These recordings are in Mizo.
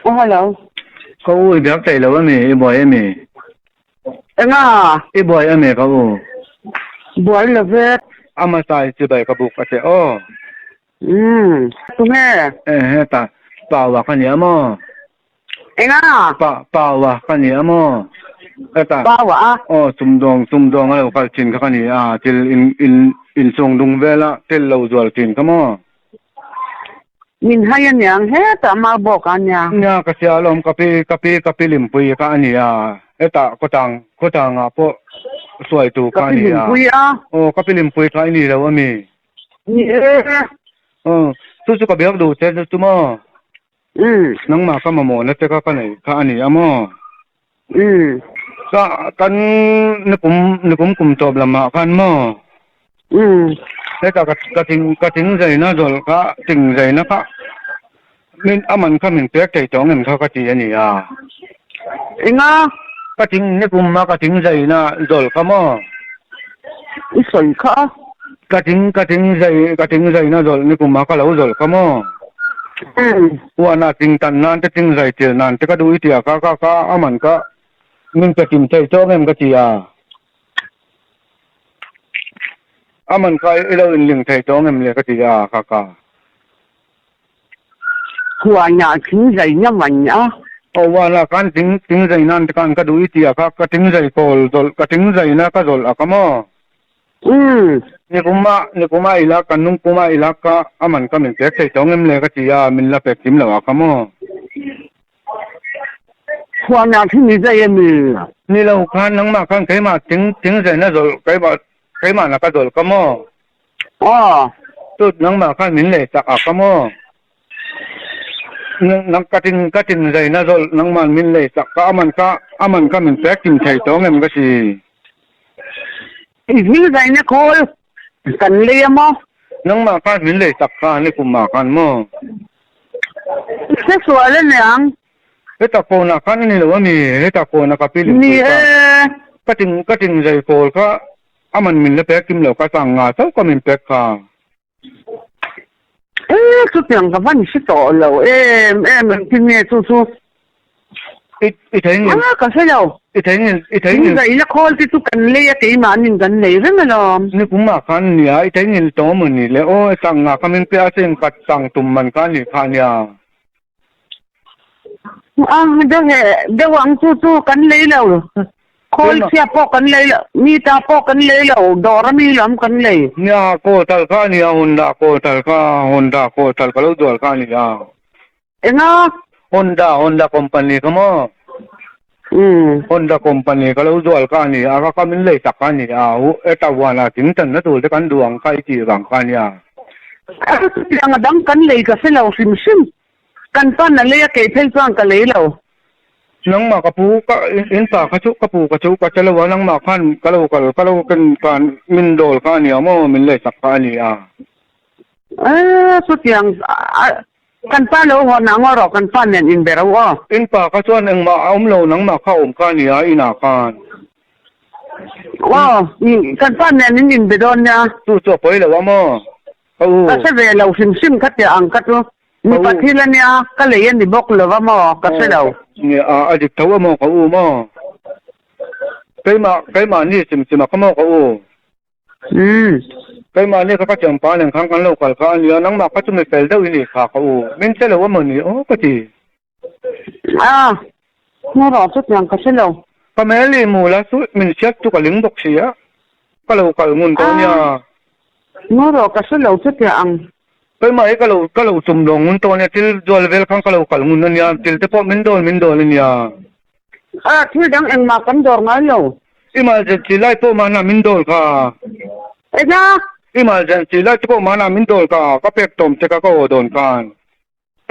Oh, hello. Ka u i biak theih lo ami? I buai ami? Enga? I buai ami ka u? Buai lo ve. A hmasa i chibai ka buk a che aw. Umm, tunge? Ehe ta, Paua ka nia maw? Enga? Pa, Paua ka nia maw? Heta. Paua a? Aw, sumdawng, sumdawng a lo kal thin kha ka ni a, thil in, in, inchhung dung vela thil lo zual thin kha maw? Min hai aniang hetah Marburg ah ania. Nia ka sia alawm ka pi ka pi ka pi Limpui kha ania hetah khawtang khawtang ah pawh hruaitu kha ania. Ka pi Limpui a. Aw ka pi Limpui kha i ni lo ami? Ni e. Aw chu chu ka biak duh che chu maw? Umm. Nangmah ka mamawhna te kha ka neih kha ania maw? Umm. Ka kan nikum nikum kum tawp lamah khan maw? Umm. Heta ka ka thing ka thing zaina zawlh kha thing zaina kha min a man kha min pek thei tawh ngem kha ka ti a ni a. Enga? Ka thing nikum a ka thing zaina zawlh kha maw? I sawi kha a. Ka thing ka thing zai ka thing zaina zawlh nikum a ka lo zawlh kha maw? Umm. Huana ting tan nan te ting zai tir nan te ka duh i tia ka ka ka a man ka min pe kim thei tawk em ka ti a. A man kha i lo inling thei tawk em le ka ti a ka ka. Huana ting zai na man a. Aw huana khan ting ting zai nan te khan ka duh i tia ka ka ting zai kawl zawlh ka ting zai na ka zawlh a ka maw. Umm. Nikuma nikuma ila kan nung puma ila ka a man ka min pek thei tawh ngem le ka ti a, min la pek kim lo a kha maw? Khuanah khi mi zei a mi? Ni lo khan nangmah khan keimah thing thing zeina zawlh keimah keimah na ka zawlh ka maw? Aw. Tut nangmah khan min lei sak a ka maw? Nang ka ting ka ting zeina zawlh nangmah min lei sak ka a man ka a man ka min pek kim thei tawh ngem ka ti. I hming zaina khawl kan lei a maw? Nangmah khan min lei tak kha ni kum ah khan maw? I hre sual a niang. Heta kawnah khan a ni lo a mi? Heta kawnah ka pi Ni e. Ka ting ka ting zai kawl kha a man min la pek kim lo ka sang nga chauh ka min pek kha. E chutiang ka van hre tawh lo em em engtin nge chu chu I i thei ngil a ka hre lo i thei ngil i thei ngil in la khawl te chu kan lei a keimahnin kan lei reng alawm. Ni kum ah khan nia i thei ngil tawh maw ni le aw sang nga ka min pe a cheng kat sang tum man kha ni kha nia. A deuh he deuh ang chu chu kan lei lo khawl chhia pawh kan lei lo mi ta pawh kan lei lo dawr a mi lam kan lei. Nia kawl tal kha a nia Honda kawl tal kha Honda kawl tal ka lo dual kha a nia. Enga? Honda Honda company kha maw? Umm. Honda company ka lo dual kha a nia ka ka min lei tak kha a nia u eta huan ah thing tanna tur te kan duh ang kha i tih vang kha a nia. A chutiang a dang kan lei ka hre lo hrim hrim. Kan pan a lei a kei phei chuan ka lei lo. Nangmah ka pu ka in pa kha chu ka pu ka chu ka che lo a nangmah khan ka lo kal ka lo ken khan min dawl kha a nia maw min lei sak kha a nia. Eee chutiang kan pa lo hawn ang aw rawh kan pa nen inbe ro aw. In pa kha chuan engmah a awm lo nangmah kha a awm kha a nia inah khan. Aw kan pa nen in inbe dawn nia. Chu chu a pawi lo a maw ka u. Ka hre ve lo hrim hrim kha tiah ang kha chu. Mipa thil a nia, ka lei a ni bawk lo va maw? Ka hre lo. Nia, a dik tho a maw ka u maw? Keimah, keimah ni chim chim a kha maw ka u? Umm. Keimah ni kha ka thianpa nen khan kan lo kal kha a nia, nangmah kha chu mi fel deuh i nih kha ka u. Min che lo a maw ni aw ka ti. A, hmu rawh chutiang ka hre lo. Ka meli mu la chu min hriat chu ka ling bawk si a, ka lo kal ngun tawh nia. Hmu rawh ka hre lo chutiang ang. Keimah hi ka lo ka lo tum lo ngun tawh ania, thil dual vel khan ka lo kal ngun ania, thil te pawh min dawl min dawl ania. A, thil dang engmah kan dawr ngai lo. Emergency lai pawh mahna min dawl kha. Eng a? Emergency lai te pawh mahna min dawl kha, ka pek tawm che kha ka aw dawn khan.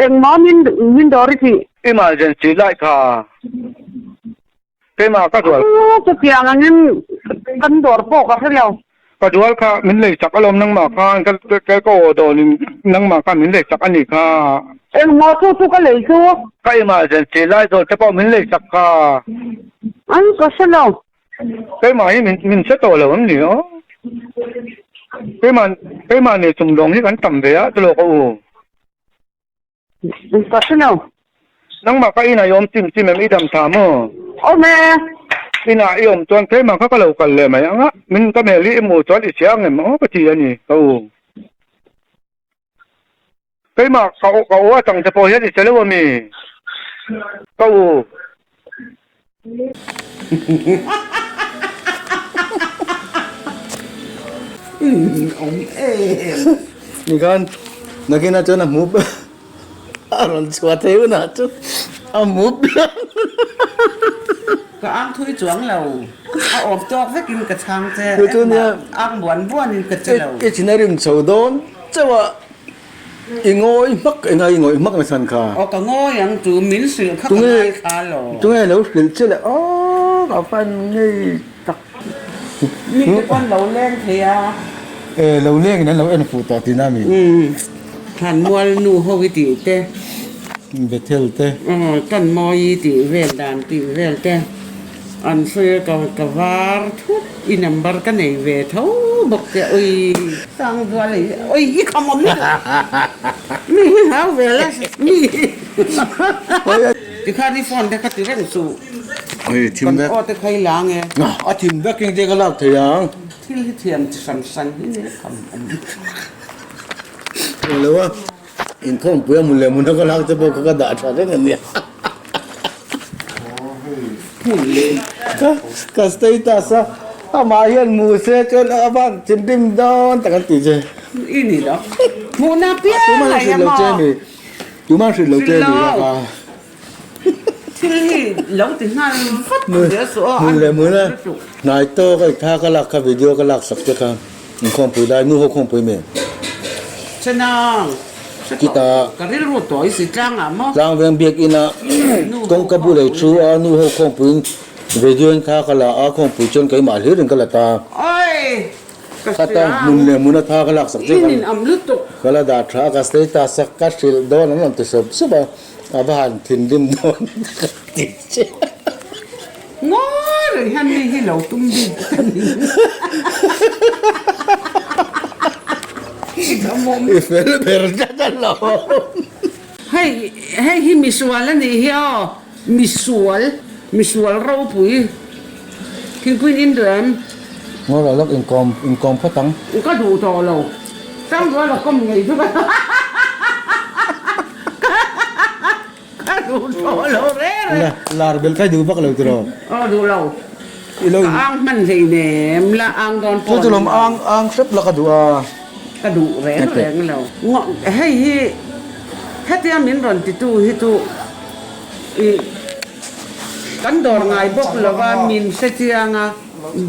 Engmah min min dawr i tih? Emergency lai kha. Keimah ka dual. Aw chutiang angin kan dawr pawh ka hre lo. Ka dual kha min lei chak alawm nangmah khan ka ka ka aw dawn in nangmah khan min lei chak a nih kha. Engmaw chu chu ka lei chu? Ka emergency lai dawr te pawh min lei chak kha. An ka hre lo. Keimah hi min min hre tawh lo em ni aw? Keimah keimah nih chumdawng hi kan tam ve a tilo ka u. Ka hre lo. Nangmah ka inah i awm chim chim em i dam tha maw? Awm e. Inah i awm chuan keimah kha ka lo kal leh mai ang a, min ka hmel hi i hmuh chuan i chhia ang em aw ka ti a ni ka u. Keimah ka ka u atang te pawh hian i che lo ami? Ka u. Nikhan nakinah chuan a hmu a rawn chhuah thei hunah chuan a hmu piang. Ka ang thui chuang lo, a awm tawk vekin ka chhang che, engmah ang buan buanin ka che lo. I thin a rim chho dawn chauh a. I ngawi hmak eng a i ngawih hmak na chhan kha. Aw ka ngawi ang chu min hrilh kha ka ngai thla lo. Tunge lo hrilh che le aw ka fan ngei tak. Mi te pawn lo leng thei a. E lo leng in an lo en fuh tawh tihna mi. Umm Thlanmual nu ho i tih te. Bethel te. Aw Tanmawi i tih vel dan tih vel te. An sawi a ka ka var thut i number ka nei ve tho bawk che ui Sangzuala hi ui i kham awm mi hi hau ve la mi tikhan i phone te kha ti reng suh kan aw te kha i la nge a thim vek eng te ka lak thei ang thil hi thiam chi hran hran hi nia kham awm lo a inkhawmpui a mun leh mun a ka lak te pawh kha ka dah tha reng a nia. Ka status a amah hian hmu se chuan a van thinrim dawn tak an ti che. I ni lo. Hmuhna piang a hian maw? Tuman hrilh lo che mi laka. Thil hi lo ti nghal vat zel suh aw. Hmun leh hmun a hnai tawk a i thla ka lak kha video ka lak sak che kha inkhawmpui lai nu ho khawmpui mi. Chenang. Chutah Ka rilru tawi si tlangah maw? Tlangveng biakina kawngka bul ei thu a nu ho khawmpuiin video in thla ka la a, khawmpui chuan keimah hlirin ka la ta. Oi! Ka Khata hria. hmun leh hmun a thla ka laksak che In in am lutuk. Ka la dah tha a, ka status a ka hrilh dawn an rawn ti sawp sawp a, a va han thinrim dawn ka ti che. Ngawi reng hian mi hi lo tum bik ka ni. I fel ber tlat a lo. Hei hei hi misual a nih hi aw, misual, misual ropui thingpui in duh em? Ngawi lo lawk inkawm inkawm phawt ang. Ka duh tawh lo, Sangzuala kawm ngei chu ka Ka duh tawh lo reng reng. Lar bel kha i duh vak lo tiraw? Aw duh lo. Ka ang hman hlei nem la ang dawn pawh Chu lawm ang ang hrep la ka duh a. Ka duh reng reng lo. Hei hi hetia min rawn titu hi chu i kan dawr ngai bawk lova min hre chiang a,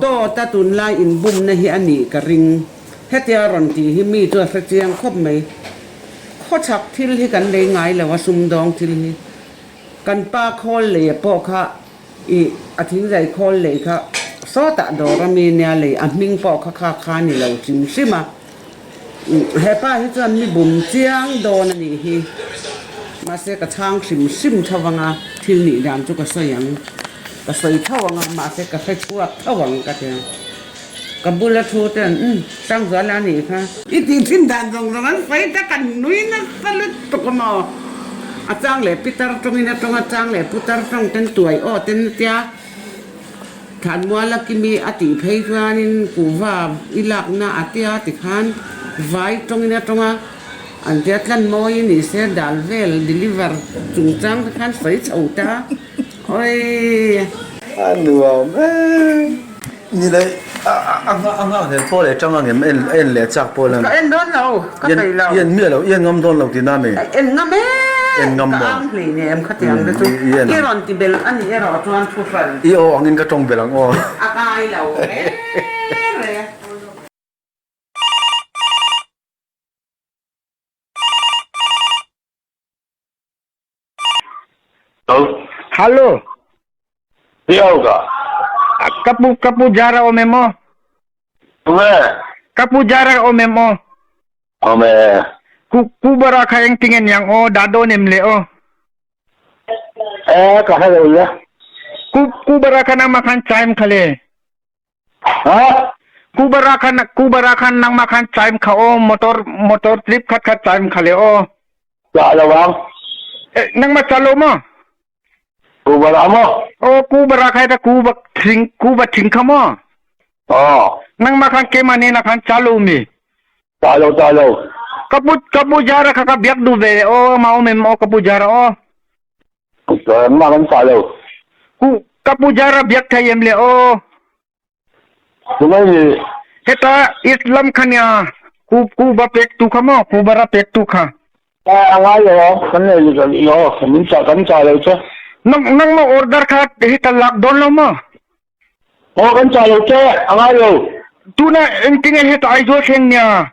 dawt a tunlai inbumna hi a nih ka ring. Hetia rawn tih hi mi chu a hre chiang khawp mai. Khawchhak thil hi kan lei ngai lo a, sumdawng thil hi. Kan pa khawl lei a pawh kha ih a thingzai khawl lei kha sawtah dawr a mi nia lei a hming pawh kha kha kha ni lo hrim hrim a. He pa hi chuan mi bum chiang dawn a nih hi. Mahse ka chhang hrim hrim tho ang a, thil nih dan chu ka sawi ang. Ka sawi tho ang a, mahse ka hre chhuak tho ang ka ti a. Ka bula thu ten umm Sangzuala a nih kha. I tih thin dan zawng zawng an sawi ta kan nui nasa lutuk a maw? A chang leh pitar tawngin a tawng a chang leh putar tawng ten tuai aw ten a tia. Thanmuala Kimi a tih phei chuanin kuhva i lakna a tia tikhan vai tawngin a tawng a, an tia tlan mawi ni se dal vel deliver chungchang te khan sawi chho ta. Awii. A nuam em. Ni leh a nghak hmel pawh leh tang angem en en leh chak pawh lan. Ka en dawn lo, ka peih lo. I en miah lo, i en ngam dawn lo tihna mi? En ngam e, ka ang hlei nem khatiang te chu. I rawn ti belh a nih erawh chuan thu hran. I aw angin ka tawng belh ang aw. A kai lo re re. Hello. Yoga. Ka pu ka pu jara awm em aw? Tunge? Ka pu jara awm em aw? Awm e. Ku ku bara kha eng tinge niang aw dah dawn em le aw? E ka hre lo le. Ku ku bara kha nangmah khan chaim kha le. Ha? Ku bara khan ku bara khan nangmah khan chaim kha aw motor motor trip khat khat chaim kha le aw. Chah lo ang. Nangmah cha lo maw? Kuhva rah maw? Aw kuhva rah kha heta kuhva thing kuhva thing kha maw? Aw. Nangmah khan keimah hnenah khan cha lo mi? Cha lo cha lo. Ka pu ka pu Jara kha ka biak duh ve aw amah awm em aw ka pu Jara aw. Nangmah kan cha lo. Ku ka pu Jara biak thei em le aw. Tungai ni. Heta Islam kha nia ku kuhva pek tu kha maw kuhva rah pek tu kha. A ngai lo kan nei lo min cha kan cha lo che. Nang nangmah order kha heta lak dawn lo maw? Aw kan chah lo che, a ngai lo. Tuna engtinge heta Aizawl thleng nia?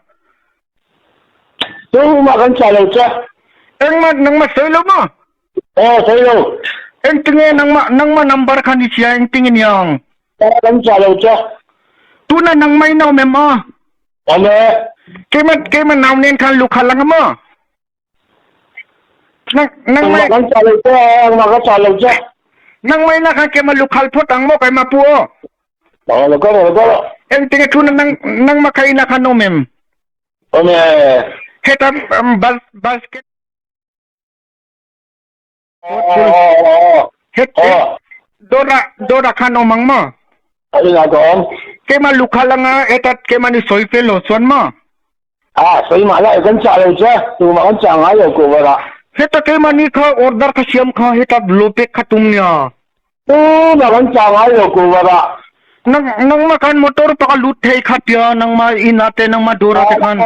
Tu mah kan chah lo che. Engmah nangmah sawi lo maw? Aw sawi lo. Engtinge nangmah nangmah number kha ni sia engtinge niang? Aw kan chah lo che. Tuna nangmah in a awm em aw? Awm e. Keimah keimah nau nen khan lukhal ang maw? Nang nang mai Kan chah lo che, engmah ka chah lo che. Nang mai na khan keimah lukhal phawt ang maw keimah pu aw. Aw lo kal lo kal. Engtinge thuna nang nangmah kha ina khan awm em? Awm e. Heta bus basket Het dawrah dawrah khan awm ang maw? Inah ka awm. Keimah lukhal anga hetat keimah ni sawi fel lo chuan maw? A sawi mah la kan chah lo che, tumah kan chah ngai lo cover ah. Heta keimah ni kha order kha siam kha heta lo pek kha tum nia. Tumah kan chah ngai lo cover ah. Nang nangmah khan motor paka lut thei kha tia nangmah inah te nangmah dawrah te khan.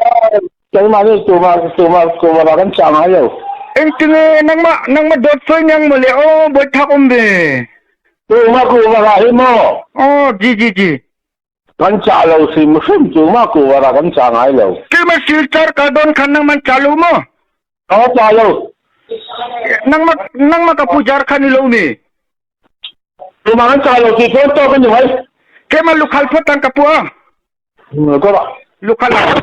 Keimah nih tumah tumah cover ah kan chah ngai lo. Engtinge nangmah nangmah dawt sawi niang mawle aw buaithak awm ve. Tumah cover ah hi maw? Aw ji ji ji. Kan chah lo hrim hrim tumah cover ah kan chah ngai lo. Keimah silchar ka dawn khan nangman chah lo maw? Aw chah lo. Nangmah nangmah ka pujar kha ni lo mi? Tumah kan chah lo tih chuan tawk a ni mai. Keimah lukhal phawt ang ka pu a. Kawrah. Lukhal ah.